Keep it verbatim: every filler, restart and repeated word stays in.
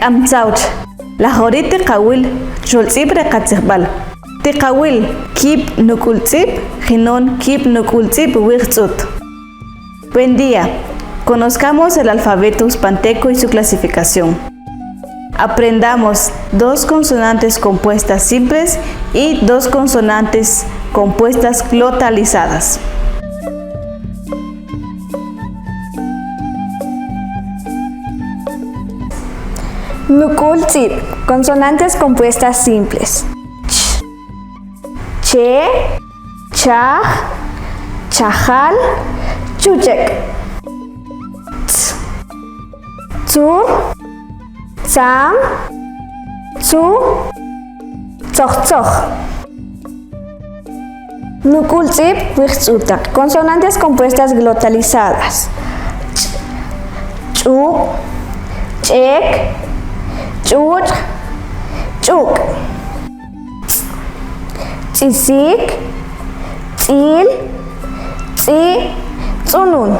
K'amtsautx, lajorit ti kawil, xolts'ib re katsijbal. Ti kawil, kib nuk'ults'ib, jinon kib nuk'ults'ib wijts'ut. Buen día. Conozcamos el alfabeto uspanteco y su clasificación. Aprendamos dos consonantes compuestas simples y dos consonantes compuestas glotalizadas. Nuk'ults'ib, consonantes compuestas simples. Ch, che, chaj, chajal, chuchek. Ts, tsur, tsam, tsu, tsojtsoj. Nuk'ults'ib wijts'utak. Consonantes compuestas glotalizadas. Ch, ch'u, ch'ek, ch'uch', ch'uk'. Ts, ts'isik, ts'il, ts'i, ts'unun.